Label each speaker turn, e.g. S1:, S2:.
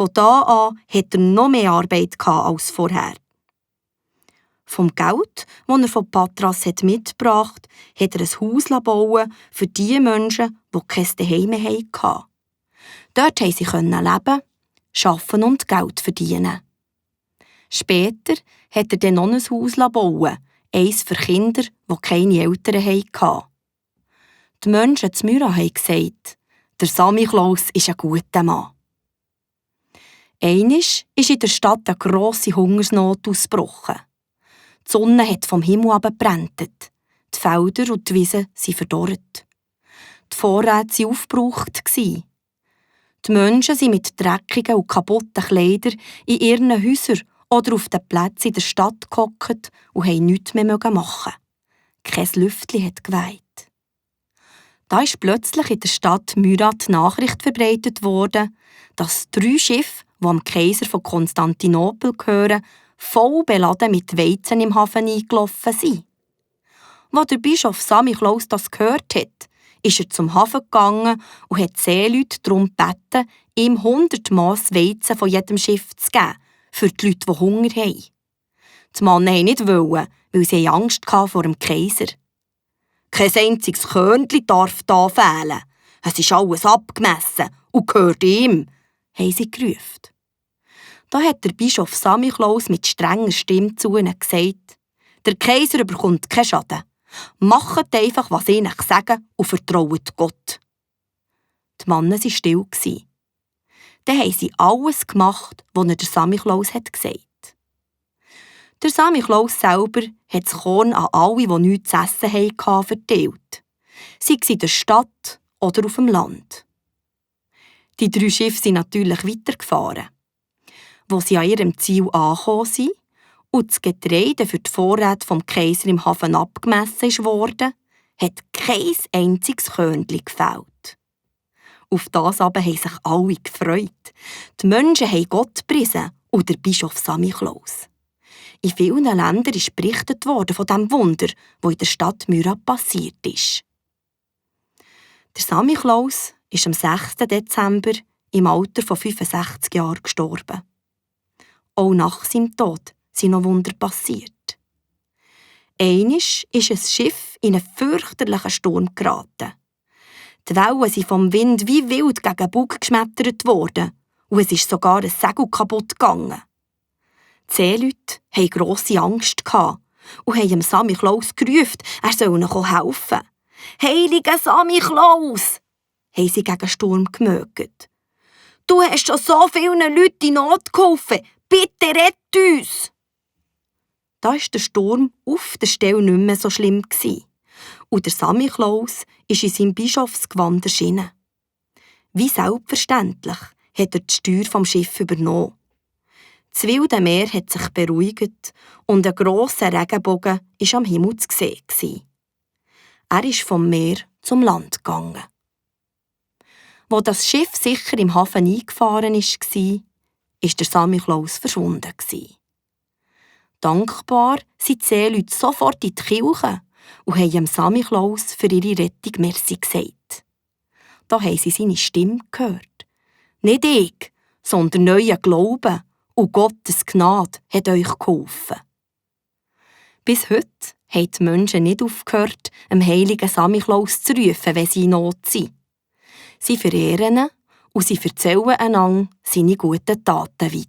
S1: Von da an hatte er noch mehr Arbeit als vorher. Vom Geld, das er von Patras mitgebracht hat, hat er ein Haus bauen für die Menschen, die kein Zuhause mehr hatten. Dort konnten sie leben, arbeiten und Geld verdienen. Später hat er dann noch ein Haus bauen, eins für Kinder, die keine Eltern hatten. Die Menschen in Myra haben gesagt, der Samichlaus ist ein guter Mann. Einmal ist in der Stadt eine grosse Hungersnot ausgebrochen. Die Sonne hat vom Himmel herabgebrannt. Die Felder und die Wiesen sind verdorrt. Die Vorräte waren aufgebraucht. Die Menschen sind mit dreckigen und kaputten Kleidern in ihren Häusern oder auf den Plätzen in der Stadt gehockt und haben nichts mehr machen. Kein Lüftchen hat geweht. Da ist plötzlich in der Stadt Myra die Nachricht verbreitet worden, dass 3 Schiffe, die am Kaiser von Konstantinopel gehören, voll beladen mit Weizen im Hafen eingelaufen sind. Als der Bischof Samichlaus das gehört hat, ist er zum Hafen gegangen und hat die Seeleute darum gebeten, ihm 100 Mass Weizen von jedem Schiff zu geben, für die Leute, die Hunger haben. Die Männer wollten nicht, weil sie Angst vor dem Kaiser. Kein einziges Körnchen darf da fehlen. Es ist alles abgemessen und gehört ihm, haben sie gerufen. Da hat der Bischof Samichlaus mit strenger Stimme zu ihnen gesagt, der Kaiser bekommt keinen Schaden. Macht einfach, was ich euch sage und vertraut Gott. Die Männer waren still. Dann haben sie alles gemacht, was ihnen der Samichlaus gesagt hat. Der Samichlaus selber hat das Korn an alle, die nichts zu essen hatten, verteilt. Sei es in der Stadt oder auf dem Land. Die 3 Schiffe sind natürlich weitergefahren. Als sie an ihrem Ziel angekommen sind und das Getreide für die Vorräte vom Kaiser im Hafen abgemessen wurde, hat kein einziges Körnchen gefehlt. Auf das aber haben sich alle gefreut. Die Menschen haben Gott gepriesen und der Bischof Samichlaus. In vielen Ländern ist berichtet worden von dem Wunder, das in der Stadt Myra passiert ist. Der Samichlaus ist am 6. Dezember im Alter von 65 Jahren gestorben. Auch nach seinem Tod sind noch Wunder passiert. Einmal ist ein Schiff in einen fürchterlichen Sturm geraten. Die Wellen sind vom Wind wie wild gegen den Bug geschmettert worden und es ist sogar ein Segel kaputt gegangen. Die Seeleute hatten grosse Angst und haben dem Samichlaus gerufen, er soll ihnen helfen. «Heiliger Samichlaus!» haben sie gegen den Sturm gemögt. «Du hast schon so vielen Leuten in Not geholfen, bitte rett uns!» Da war der Sturm auf der Stelle nicht mehr so schlimm und der Samichlaus ist in seinem Bischofsgewand erschienen. Wie selbstverständlich hat er die Steuer vom Schiff übernommen. Das wilde Meer hat sich beruhigt und ein grosser Regenbogen war am Himmel zu sehen. Er ist vom Meer zum Land gegangen. Wo das Schiff sicher im Hafen eingefahren war, ist der Samichlaus verschwunden. Dankbar sind die Seeleute sofort in die Kirche und haben dem Samichlaus für ihre Rettung Merci gesagt. Da haben sie seine Stimme gehört. Nicht ich, sondern euer Glauben und Gottes Gnade hat euch geholfen. Bis heute haben die Menschen nicht aufgehört, dem heiligen Samichlaus zu rufen, wenn sie in Not sind. Sie verehren ihn und sie erzählen einander seine guten Taten weiter.